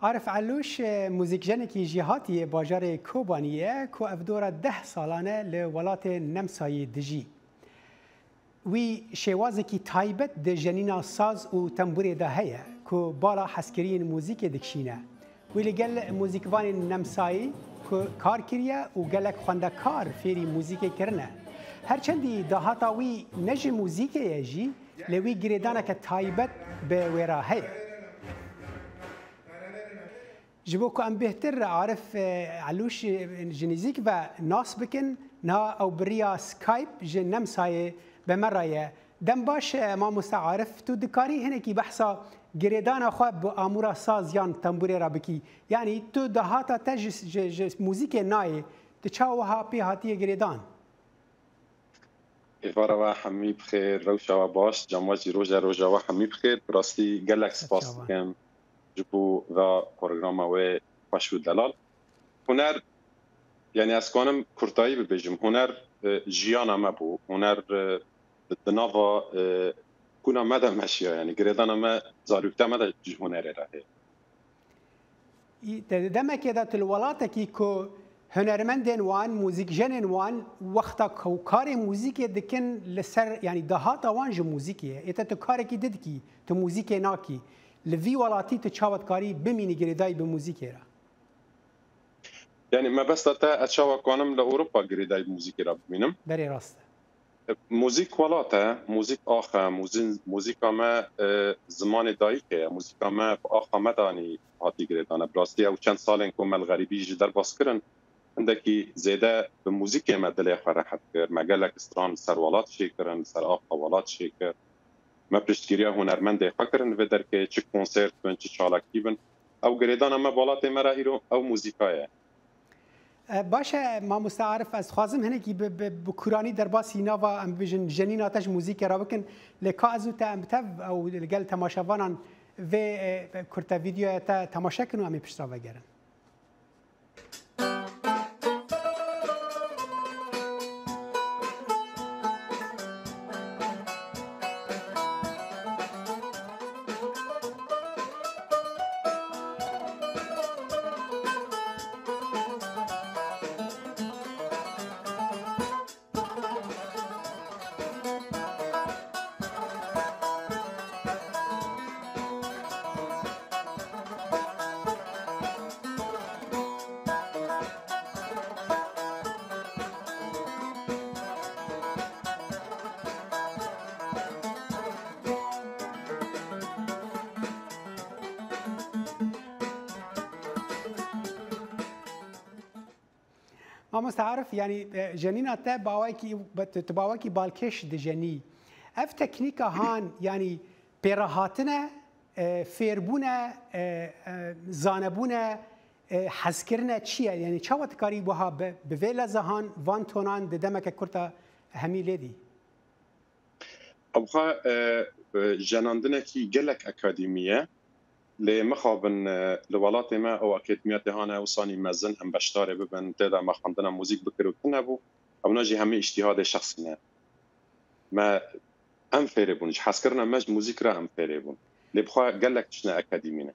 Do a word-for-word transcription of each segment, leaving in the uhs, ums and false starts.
Arif Elûş, e, muzîkjenekî jêhatî yê bajarê Kobanî ye ku ev dora deh salan e li welatê Nemsayê dijî. Wî şêwazekî taybet di jenîna saz û tembûrê de heye ku bala hezkiriyên muzîkê dikişîne. Wî li gel muzîkvanên Nemsayî ku kar kiriye û gelek xwendekar fêrî muzîkê kirine. Her çendî dahata wî ne ji muzîkê ye jî, lê wî girêdaneke taybet bi wê re heye. Ji bo ku em bêhtir Arif, e, Elûş, e, ji nîzîk ve nas bikin, niha ew bi riya Skype ji Nemsayê bi me re ye. Dem baş, e, mamoste Arif, tu dikarî hinekî behsa girêdana xwe bi amûra saz yan tembûrê re bikî? Yanî tu dahata te ji, ji, ji muzîkê nayê, tu çawa wiha pê hatiye girêdan? Êvara we hemî bi xêr, rewşa we baş, cem we jî roje roja we hemî bi xêr. Bi rastî gelek spas dikim ji bo ve programa wê xweş û delal. Huner, yanî ez kanim kurtayî bibêjim, huner, e, jiyana me bû. Huner, e, di, di nava, e, kuna me de meşiya, yanî girêdana me, zaroktiya me de ji hunerê re heye. Î, te di demekê de tu li welatekî ku hunermendên wan, muzîkjenên wan wexta ku karê muzîkê dikin li ser, yanî dahata wan ji muzîkê ye. Ê te tu karekî din dikî, tu muzîkê nakî. Li vî welatî tu çawa dikarî bimînî girêdayî bi muzîkê re? Yanî mebesta te, ez çawa kanim li Ewropa girêdayî bi muzîkê re bimînim? Berê rast e. Muzîk welat e, muzîk ax e, muzî-, muzîka me, e, zimanê dayikê ye, muzîka me bi axa me de anî hatî girêdane. Bi rastî ew çend salên ku me li xerîbî jî derbas kirin, hindekî zêde bi muzîkê me dilê xwe rehet kir. Me gelek stran li ser welat çêkirin, li ser axa welat çêkir. Me piştgiriya hunermendê xwe kirin li vê derkê, çi konsert bin, çi çalakî bin. Ew girêdana me bi welatê me re îro ew muzîka ye. E, baş e, mamoste Arif, ez dixwazim hinekî bi, bi, bi kuranî derbasî nava, em bibêjin, jenîna te ji muzîkê re bikin. Lê ka ez û te em bi tev ew li gel temaşevanan vê, e, kurte vîdeoya te temaşe kin û em ê piştre vegerin. Mamoste Arif, yanî, e, jenîna te bawekî, tu, tu bawekî balkêş dijenî. Ev teknîka han, yanî pêrehatine, e, fêrbûne, e, e, zanebûne, e, hezkirine çi ye? Yanî çawa dikarî wiha bi, bi vê leza han van tonan di demeke kurta hemî lê dî? Ew xwe, e, e, jenandinekî gelek akademî ye. Lê mixabin, e, li welatê me ew akademiya tê hane, ew sanî mezin em beşdarê bibin, tê de me xwendina muzîk bikir û tune bû. Ewna jî hemî îştîhadê şexsî ne. Me, em fêrê bûn, ji hezkirina me ji muzîk re em fêrê bûn. Lê bi xwe gelek tiştine akademî ne.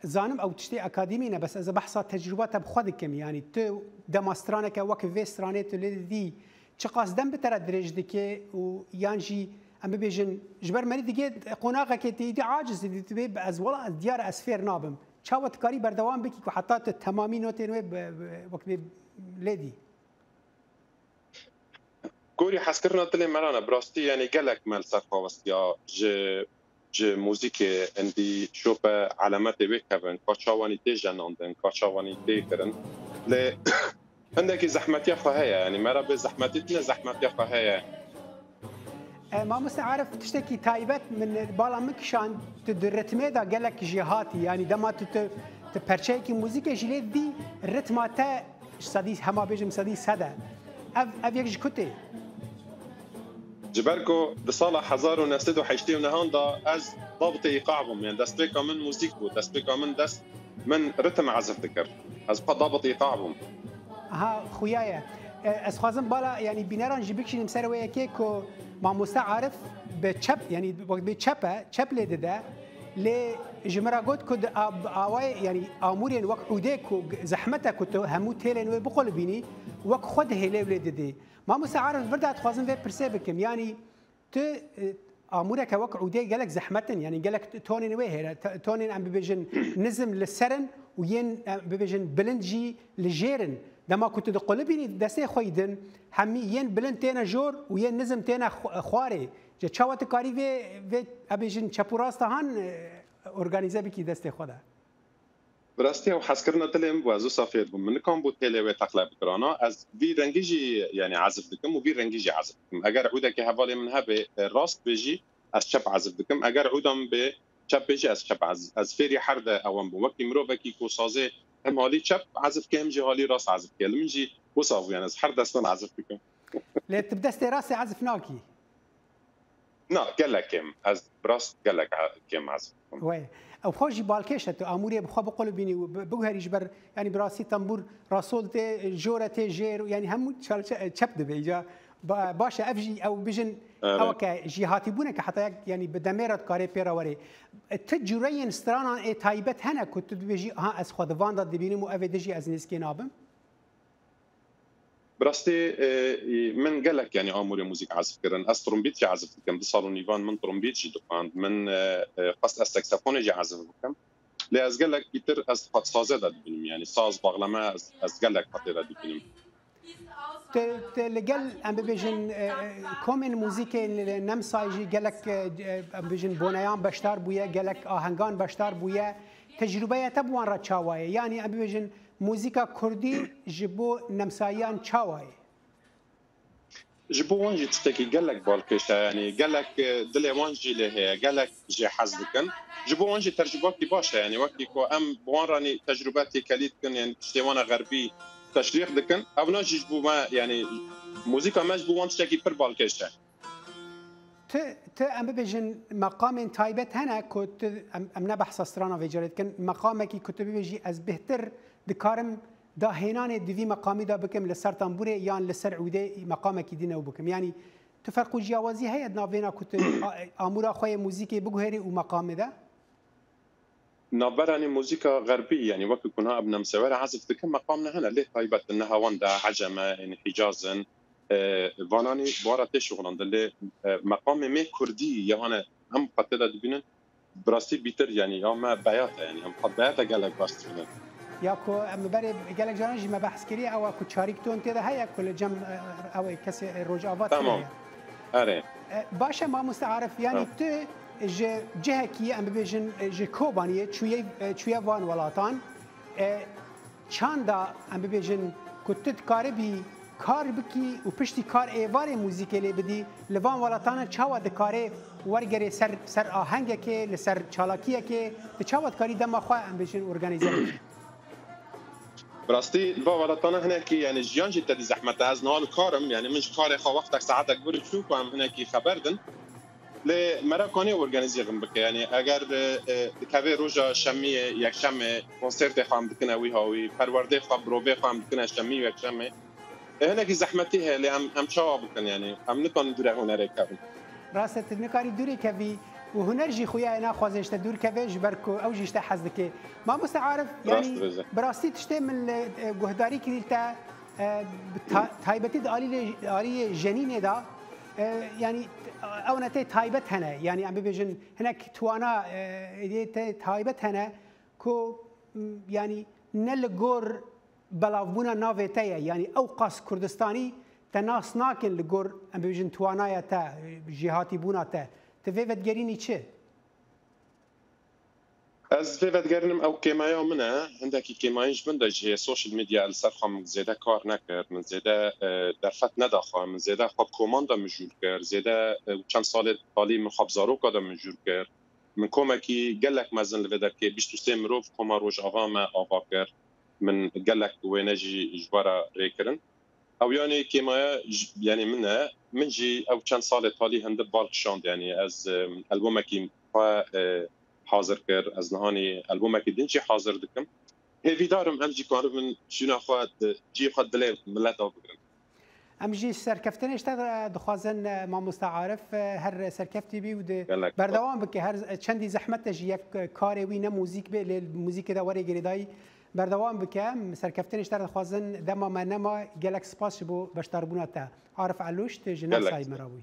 Zanim ew tiştê akademî ne, bes ez ê behsa tecrûba te bi xwe dikim. Yanî tu dema straneke wek vê stranê tu lê didî, çiqas dem bi te re dirêj dike û yan jî em bibêjin, ji ber merî digê qonaxekê tê îdî aciz dibê, ez wela ez diyar e ez fêr nabim. Çawa dikarî berdewam bikî ku heta tu temamî notên wê bi, bi, wek bê lê dî? Gorî hezkirina dilê me re ne, bi rastî, yanî gelek me li ser xwe westiya ji, ji muzîkê hindî şope elemetê wê kevin, ka çawanî tê jenandin, ka çawanî tê kirin. Lê hindekî zehmetiya xwe heye, yanî me re bê zehmetî tune, zehmetiya xwe heye. E, mamoste Arif, tiştekî taybet min, bala min kişand, tu di ritmê de gelek jêhatî, yanî dema tu, tu, tu perçeyekî muzîkê jî lê dî, ritma te sedî, hema bêjim sedî sed e. Ev, ev yek ji ku tê? Ji ber ku di sala hezar û neh sed û heştê û nehan de ez dabitê îqa bûm, yanî destpêka min muzîk bû, destpêka min dest Min ritim ezif dikir. Ez xwe dabit îqa bûm. Aha, xuya ye. E, ez xwazim bala, yanî bîneran jî bikişînim ser wê yekê ku mamoste Arif bi çep, yanî wek bê çep e, çep lê dide. Lê ji min re got ku di a-, awayê, yanî amûrên wek ûdê ku g-, zehmet e ku tu hemû têlên wê biqulibînî, wek xwe dihêlê û lê didê. Mamoste Arif, vir de dixwazim vê pirsê bikim. Yanî tu, e, amûreke wek ûdê gelek zehmet in, yanî gelek t-, tonên wê heye, t-, tonên em bibêjin nizm li ser in û yên, em bibêjin bilind jî li jêr in. Dema ku tu diqulibînî destê xwe yî din, hemî yên bilind têne jor û yên nizm têne xw-, xwarê. Ji çawa tu karî vê, vê, em bêjin çep û rasta han, e, organîze bikî destê xwe de? Bi rastî ew hezkirina dilê min bû, ez wisa fêr bûm. Min nikan bû têlê wê teqle bikirana. Ez vî rengî jî, yanî, ezif dikim û vî rengî jî ezif dikim. Eger ûdekê hevalê min hebe, e, rast bê jî, ez çep ezif dikim. Eger ûda min bê çep bê jî, ez çep ez, ez fêrî her de ewan bûm. Wekî mirovekî ku sazê hem halî çep ezif ke, hem jî halî rast ezif ke. Li min jî wisa bû, yanî, ez her destan ezif dikim. Lê tu bi destê rastê ezif nakî? Na, gelek kêm. Ez bi rast gelek e-, kêm ezif dikim. Wê. Ew xwe jî balkêş e, tu amûrê bi xwe biqulibînî û bi-, biguherî ji ber, yanî bi rastî tembûr rasol tê, jor e tê jêr û yanî hemû çal-, çe-, çep dibe îca. Ba-, baş e, ev jî ew bijin, Evet. ew ke jîhatîbûneke heta yek, yanî bi demê re dikarê pê re werê. E, ti cûreyên stranan ê taybet hene ku tu dibêjî, "Aha, ez xwe di van de dibînim û ev ê dijî ez nêzikê nabim"? Bi rastî, e, e, min gelek, yanî, amûrê muzîk ezif kirin. Ez trombît jî ezif dikim. Du sal û nîvan min trombît jî dixwend. Min, e, e, xwest ez saksafonê jî ezif bikim. Lê ez gelek bîtir ez xwe di sazê de dibînim. Yanî saz, baxleme ez, ez gelek xwe tê de dibînim. Tu, tu li gel, em bibêjin, e, e, komên muzîkê li Nemsayê jî gelek, e, e, em bibêjin boneyan beşdar bûye, gelek ahengan beşdar bûye. Tecrûbeya te bi wan re çawa ye? Yanî em bibêjin muzîka kurdî ji bo nemsayiyan çawa ye? Ji bo wan jî tiştekî gelek balkêş e, yanî gelek, e, dilê wan jî lê heye, gelek jê hez dikin. Ji bo wan jî tecrûbekî baş e, yanî wekî ku em bi wan re nî tecrûbe têkelî dikin, yanî tiştê wan e xerbî teşrîx dikin. Ewna jî ji bo me, yanî muzîka me ji bo wan tiştekî pir balkêş e. Tu, tu em bibêjin meqamên taybet hene ku tu, em, em ne behsa strana vê carê dikin, meqamekî ku tu bibêjî ez bêhtir dikarim dahênanê di vî meqamî de bikim, li ser tembûrê yan li ser ûdê meqamekî din ew bikim. Yanî tu ferq û ciyawazî heye di navbêna ku tu a-, amûra xwe yê muzîkê biguherî û meqamê de? Navberanî muzîka xerbî, yanî wekî ku niha em nemsewere ezif dikin, meqam ne hene, lê taybet in, ne hewan de, ecem e, yanî hîcaz in. E, vananî bi wan re tê şixulandin, lê, e, meqamê me kurdî ya hane em xwe tê de dibînin, bi rastî bîtir, yanî ya me beyat e, yanî em xwe beyata gelek baş dibînin. Ya ku em berê gelek caran jî me behs kiriye, ew e ku çarîk ton tê de heye ku li cem, e, ew ê kesê Rojava tê de Tamam. ye. Erê. E, baş e, mamoste Arif, yanî Ha. tu ji cihekî, em bibêjin, e, ji Kobaniyê çûye, e, çûye van welatan. E, çanda, em bibêjin, ku tu dikaribî kar bikî û piştî kar êvarê muzîkê lê bidî, li van welatana çawa dikarê wergerê ser, ser ahengekê, li ser çalakiyekê, tu çawa dikarî dema xwe, em bêjin, organîze bikî? Bi rastî, li va welatana hinekî, yanî jiyan jî tedî zehmet e. Ez niha li kar im, yanî min ji karê xwe wextek saetek vir çû ku em hinekî xeber din. Lê meraka nê organîzê xwe bike. Yanî eger, e, e, dikeve roja şemiyê, yekşemê, konsertê xwe em dikine wî hawî, perwerdê xwe, birovê xwe em dikine şemî û yekşemê. E, hinekî zehmetî heye, lê em, em çawa bikin, yanî? Em nikarin dûre hunerê kevin. Rast e, tu nikarî dûrê kevî û huner jî xuya ye naxwaze ji te dûr keve, ji ber ku ew jî ji te hez dike. Mamoste Arif, yanî Rast dibêje. bi rastî tiştê min li, e, guhdarî kirî li te, e, bi ta-, taybetî di alî lê, aliyê jenînê de, e, yanî, ew ne tê taybet hene. Yanî em bibêjin hinek twana, e, êdî tê taybet hene ku, m, yanî ne li gor belavbûna navê te ye. Yanî ew qas Kurdistanî te nas nakin li gor, em bibêjin, twanaya te, jêhatîbûna te. Tu vê vedigerînî çi? Ez vê vedigerînim ew kêmaya min e. Hindekî kêmayên ji min de jî heye, social media li ser xwe min zêde kar nekir. Min zêde, e, derfet neda xwe. Min zêde xwe bi koman de mijûl kir. Zêde, e, çend salê talî min xwe bi zaroka de mijûl kir. Min komekî gelek mezin li vê derkê, bîst û sê mirov koma Rojava me ava kir. Min gelek wêne jî ji we re rê kirin. Ew yanî kêmaya ji, yanî min e. Min jî ew çend salê talî hindî bal kişand. Yanî ez, e, albumekî xwe, e, hazir kir. Ez nihanî albumekî din jî hazir dikim. Hêvîdar im em jî karibin şûna xwe di cihê xwe dilê mileta bigirin. Em jî serkeftinê ji te dixwazin, e, mamoste Arif, e, her serkeftî bî û di Gelek berdewam bike. Her çendî zehmet e jî yek karê wî ne muzîk be, lê muzîkê de were girêdayî berdewam bike. Em serkeftinê ji te dixwazin, dema me nema, gelek spas ji bo beşdarbûna te. Arif Elûş, tu ji Gelek Nefsayê spas. me re bûyî.